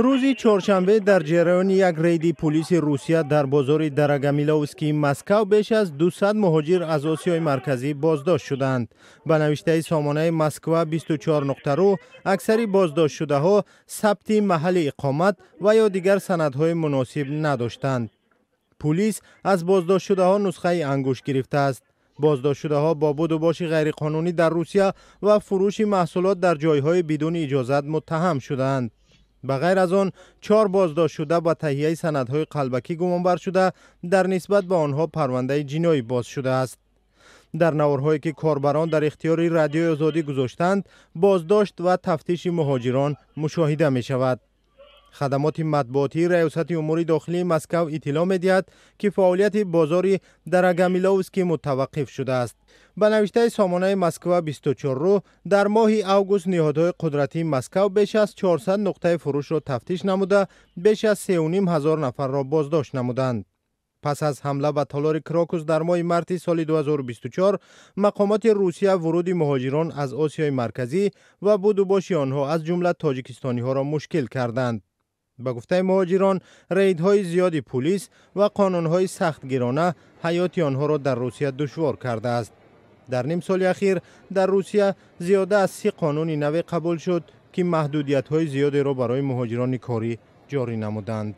Рӯзи чоршанбе дар ҷараёни як рейди пулиси Русия дар бозори Дорогомиловскии Москав беш аз 200 муҳоҷир аз Осиёи Марказӣ боздошт шуданд. Ба навиштаи сомонаи Москва 24.ру, аксари боздоштшудаҳо сабти маҳалли иқомат ва ё дигар санадҳои муносиб надоштанд. Пулис аз боздоштшудаҳо нусхаи ангушт гирифтааст. Боздоштшудаҳо бо будубоши ғайриқонунӣ дар Русия ва фурӯши маҳсулот дар ҷойҳои бидуни иҷозат муттаҳам шудаанд. Ба ғайр аз он, чор боздоштшуда ба таҳияи санадҳои қалбакӣ гумонбар шуда, дар нисбат ба онҳо парвандаи ҷиноӣ боз шудааст. Дар наворҳое, ки корбарон дар ихтиёри Радиои Озодӣ гузоштанд, боздошт ва тафтиши муҳоҷирон мушоҳида мешавад. Хадамоти матбуотии Раёсати умури дохилии Москав иттилоъ медиҳад, ки фаъолияти бозори Дорогомиловский мутаваққиф шудааст. Ба навиштаи сомонаи Москва 24 ру, дар моҳи август ниҳодҳои қудратии Москав беш аз 400 нуқтаи фурӯшро тафтиш намуда, беш аз 3,5 ҳазор нафарро боздошт намуданд. Пас аз ҳамла ба толори Крокус дар моҳи марти соли 2024, мақомоти Русия вуруди муҳоҷирон аз Осиёи Марказӣ ва будубоши онҳо, аз ҷумла тоҷикистониҳоро, мушкил карданд. Ба гуфтаи муҳоҷирон, рейдҳои зиёди пулис ва қонунҳои сахтгирона ҳаёти онҳоро дар Русия душвор кардааст. Дар ним соли ахир дар Русия зиёда аз 30 қонуни наве қабул шуд, ки маҳдудиятҳои зиёдеро барои муҳоҷирони корӣ ҷорӣ намуданд.